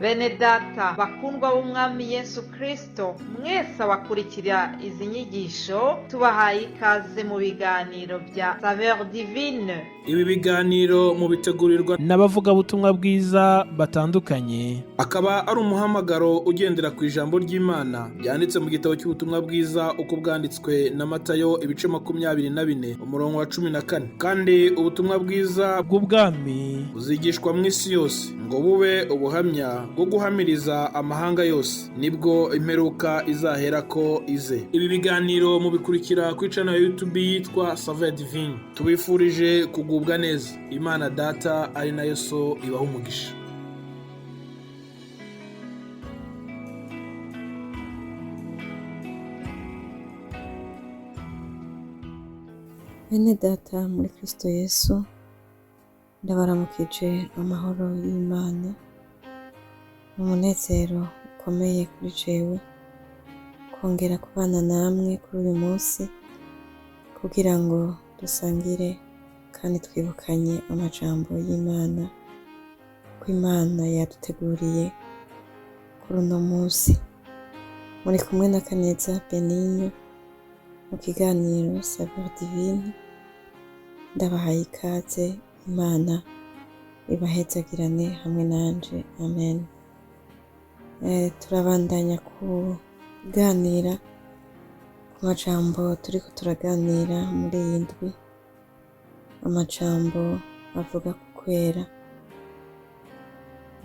Bene data bakundwa b'Umwami Yesu Kristo, mwese abakurikira izi nyigisho, tubahaye ikaze mu biganiro bya Saveur Divine. Ibi biganiro mubitegurirwa n'abavugabutumwa bwiza batandukanye. Akaba ari umuhamagaro ugendera ku ijambo ry'Imana ryanditse mu gitabo cy'ubutumwa bwiza uko bwanditswe na Matayo, ibice 24, umurongo wa 14. Kandi ubutumwa bwiza bw'ubwami buzigishwa mu isi yose ngo bube ubuhamya bwo guhamiriza amahanga yose, nibwo imperuka izaherako ize. Ibi biganiro mubikurikira kuri channel ya YouTube yitwa Saveur Divine. Tubifurije kugubwa neza. Imana Data ari nayo So ibaha umugisha. Bene data muri Kristo Yesu, ndabaramukije amahoro y'Imana. Ni umunezero ukomeye kuri jewe kongera kubana namwe kuri uyu munsi kugira ngo dusangire kandi twibukanye amajambo y'Imana, ko Imana yaduteguriye kuri uno munsi. Muri kumwe na Kaneza Benigno mu kiganiro Saveur Divine. Ndabahaye ikaze, Imana ibahezagirane hamwe nanje, amen. Turabandanya kuganira ku majambo turiko turaganira muri iyi ndwi, amajambo avuga ku kwera,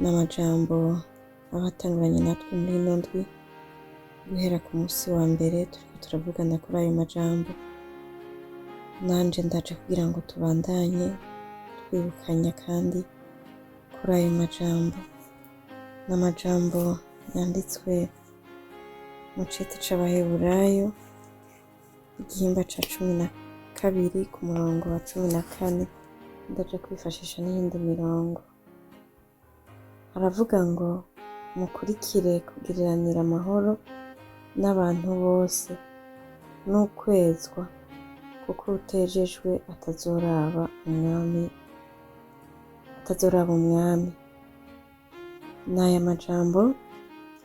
n'amajambo aba atanguranye natwe muri ino ndwi. Guhera ku munsi wa mbere turiko turavugana kuri ayo majambo, nanje ndaje kugira ngo tubandanye twibukanya kandi kuri ayo majambo. N'amajambo yanditswe mu cete c'Abaheburayo, igihimba ca 12 ku murongo wa 14. Ndaja kwifashisha n'iyindi mirongo. Aravuga ngo mukurikire kugiriranira amahoro n'abantu bose n'ukwezwa, kuko utejejwe atazoraba umwami, atazoraba umwami. N'aya majambo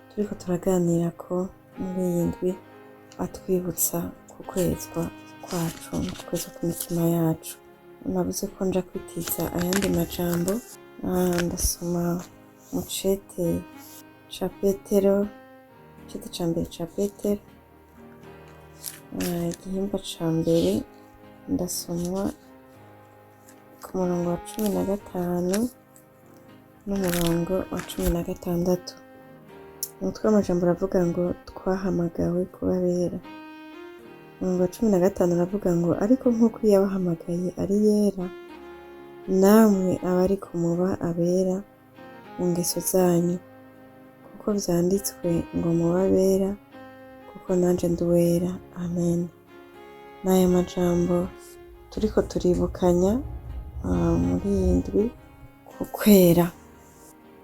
turiko turaganira ko muri iyi ndwi atwibutsa ku kwezwa kwacu, ku kwezwa kw'imitima yacu. Navuze ko nja kwitiza ayandi majambo. Ndasoma mu cete ca Petero, icete ca mbere ca Petero, igihimba ca mbere, ndasoma ku murongo wa 15 n'umurongo wa 16. Umutwe w'amajambo uravuga ngo twahamagawe kuba bera. Umurongo wa 15 uravuga ngo ariko nk'uko iyabahamagaye ari yera, namwe abariko muba abera mu ngeso zanyu, kuko vyanditswe ngo muba abera kuko nanje ndi uwera. Amen. N'aya majambo turiko turibukanya muri iyi ndwi ku kwera.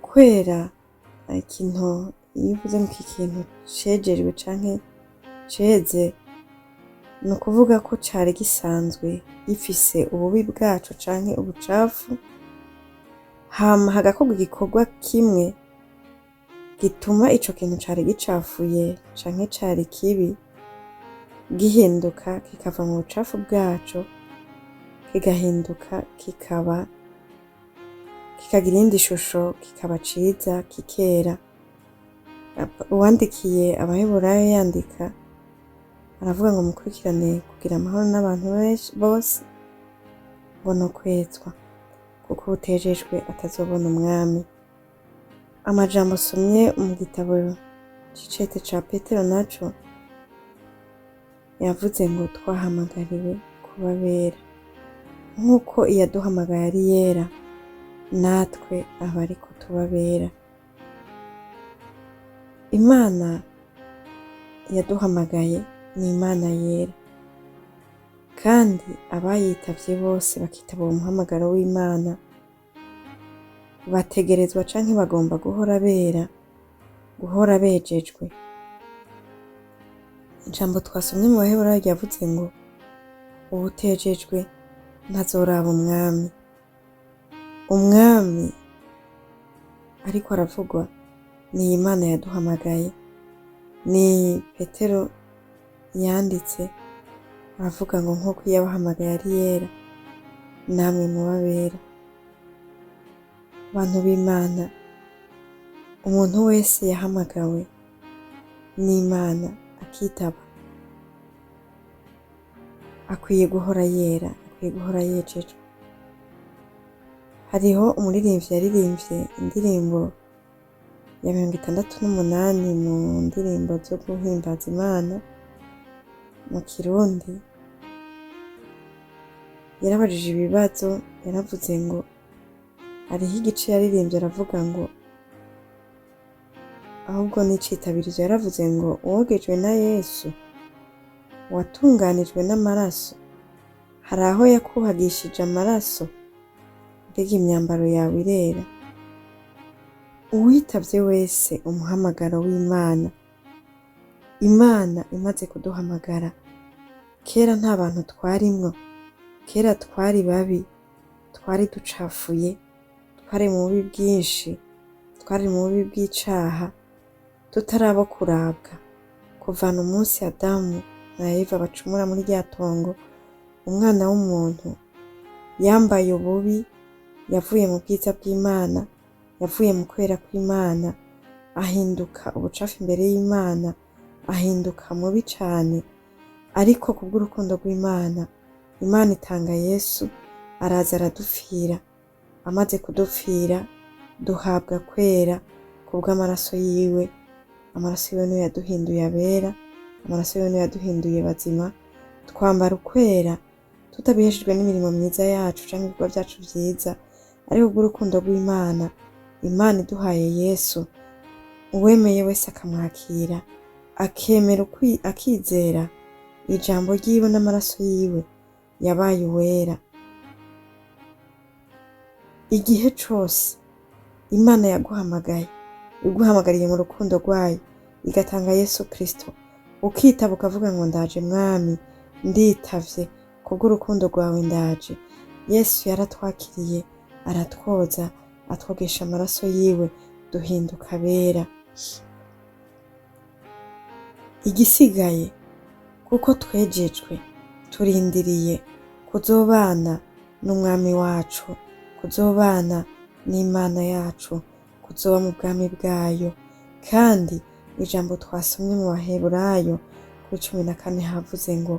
Kwera, ikintu iyo uvuze ngo iki kintu cejejwe canke ceze, ni ukuvuga ko cari gisanzwe gifise ububi bwaco canke ubucafu, hama hagakorwa igikorwa kimwe gituma ico kintu cari gicafuye canke cari kibi gihinduka, kikava mu bucafu bwaco, kigahinduka, kikaba kikagira iyindi shusho, kikaba ciza, kikera. Uwandikiye Abaheburayo yandika aravuga ngo mukurikirane kugira amahoro n'abantu bose, ngo no kwezwa, kuko utejejwe atazobona umwami. Amajambo asomye mu gitabo c'icete ca Petero naco yavuze ngo twahamagariwe kuba bera, nk'uko iyaduhamagaye ari yera, natwe aba ariko tuba bera. Imana yaduhamagaye ni Imana yera, kandi abayitavye bose bakitaba uwo muhamagaro w'Imana bategerezwa canke bagomba guhora bera, guhora bejejwe. Ijambo twasomye mu Baheburayo ryavuze ngo uwutejejwe ntazoraba umwami. Umwami ariko aravugwa Ni Imana yaduhamagaye. Ni Petero yanditse aravuga ngo nk'uko iyabahamagaye ari yera, namwe muba bera. Bantu b'Imana, umuntu wese yahamagawe n'Imana akitaba, akwiye guhora yera, akwiye guhora yejejwe. Hariho umuririmbyi yaririmbye indirimbo ya 68 mu ndirimbo zo guhimbaza Imana mu Kirundi, yarabajije ibibazo, yaravuze ngo hariho igice yaririmbye aravuga ngo ahubwo n'icitabirizo, yaravuze ngo uwogejwe na Yesu watunganijwe n'amaraso, hari aho yakuhagishije amaraso, mbega imyambaro yawe irera. Uwitavye wese umuhamagaro w'Imana, Imana imaze kuduhamagara, kera nta bantu twarimwo, kera twari babi, twari ducafuye, twari mu bubi bwinshi, twari mu bubi bw'icaha, tutarabo kurabwa. Kuvana umunsi Adamu na Eva bacumura muri rya tongo, umwana w'umuntu yambaye ububi, yavuye mu bwiza bw'Imana, yavuye mu kwera kw'Imana, ahinduka ubucafu imbere y'Imana, ahinduka mubi cane. Ariko kubw'urukundo rw'Imana, Imana itanga Yesu, araza aradupfira. Amaze kudupfira, duhabwa kwera kubw'amaraso yiwe. Amaraso yiwe niyo yaduhinduye abera, amaraso yiwe niyo yaduhinduye bazima. Twambara ukwera tutabiheshejwe n'imirimo myiza yacu canke ibikorwa vyacu vyiza, ariko kubw'urukundo rw'Imana. Imana iduhaye Yesu, uwemeye wese akamwakira, akemera akizera ijambo ryiwe n'amaraso yiwe, yabaye uwera. Igihe cose Imana yaguhamagaye, iguhamagariye mu rukundo rwayo, igatanga Yesu Kristo, ukitaba ukavuga ngo ndaje Mwami, nditavye kubw'urukundo rwawe ndaje. Yesu yaratwakiriye, aratwoza, atwogesha amaraso yiwe, duhinduka abera. Igisigaye, kuko twejejwe, turindiriye kuzobana n'Umwami wacu, kuzobana n'Imana yacu, kuzoba mu bwami bwayo. Kandi ijambo twasomye mu Baheburayo kuri 14 havuze ngo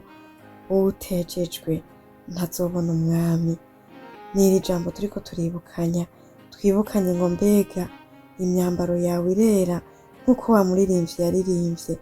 uwutejejwe ntazobona Umwami. N'iri jambo turiko turibukanya, twibukanye ngo mbega imyambaro yawe irera nk'uko wa muririmbyi yaririmbye,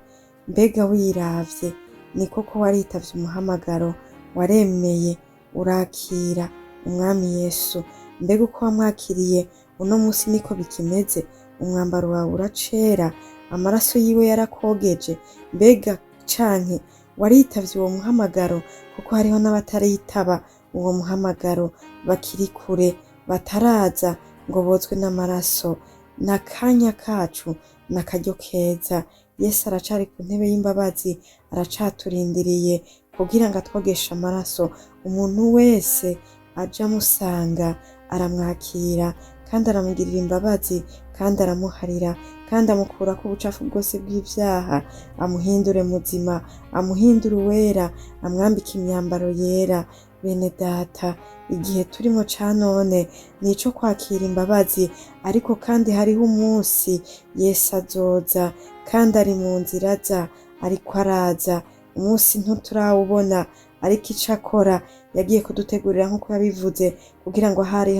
mbega wiravye ni koko waritavye umuhamagaro, waremeye urakira Umwami Yesu, mbega uko wamwakiriye uno munsi niko bikimeze, umwambaro wawe uracera, amaraso yiwe yarakogeje, mbega canke waritavye uwo muhamagaro, kuko hariho n'abataritaba uwo muhamagaro bakiri kure, bataraza ngo bozwe n'amaraso. N'akanya kacu, n'akaryo keza. Yesu aracari ku ntebe y'imbabazi, aracaturindiriye kugira ngo atwogeshe amaraso. Umuntu wese aje amusanga aramwakira, kandi aramugirira imbabazi, kandi aramuharira, kandi amukurako ubucafu bwose bw'ivyaha, amuhindure muzima, amuhindure uwera, amwambike imyambaro yera. Bene data, igihe turimo ca none ni ico kwakira imbabazi, ariko kandi hariho umunsi Yesu azoza, kandi ari mu nzira aza, ariko araza. Umunsi ntiturawubona, ariko ico akora yagiye kudutegurira nk'uko yabivuze, kugira ngo ahari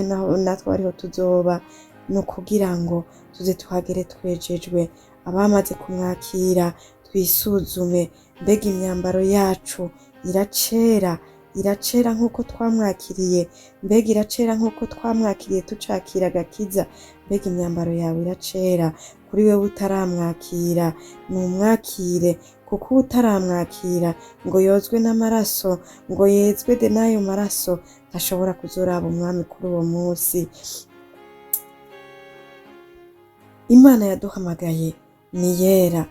natwe ariho tuzoba, ni ukugira ngo tuze tuhagere twejejwe. Abamaze kumwakira twisuzume, mbega imyambaro yacu iracera, iracera nk'uko twamwakiriye, mbega iracera nk'uko twamwakiriye tucakira agakiza, mbega imyambaro yawe iracera. Kuri wewe utaramwakira, numwakire, kuko utaramwakira ngo yozwe n'amaraso, ngo yezwe de n'ayo maraso, ntashobora kuzoraba Umwami kuri uwo munsi. Imana yaduhamagaye ni yera,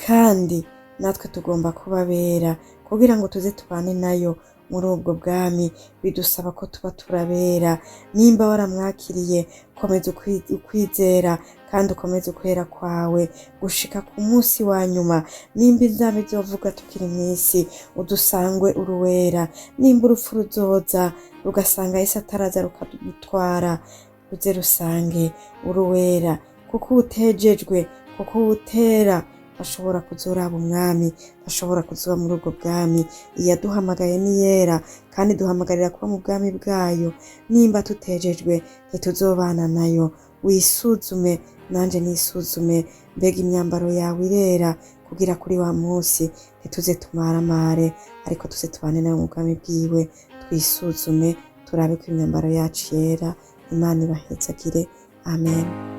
kandi natwe tugomba kuba bera kugira ngo tuze tubane nayo Muri ubwo bwami bidusaba ko tuba turabera. Nimba waramwakiriye, komeza ukwizera kandi ukomeze ukwera kwawe gushika ku munsi wa nyuma. Nimba inzamba izovuga tukiri mw'isi, udusangwe uruwera. Nimba urupfu ruzoza rugasanga Yesu ataraza rukadutwara, ruze rusange uruwera, kuko utejejwe, kuko uwutera ashobora kuzoraba umwami, ashobora kuzoba muri ubwo bwami. Iyaduhamagaye ni yera kandi duhamagarira kuba mu bwami bwayo. Nimba tutejejwe, ntituzobana nayo. Wisuzume, nanje nisuzume. Mbega imyambaro yawe irera, kugira kuri wa munsi ntituze tumaramare, ariko tuze tubane nawe mu bwami bwiwe? Twisuzume, turabe ko imyambaro yacu yera. Imana ibahezagire. Amen.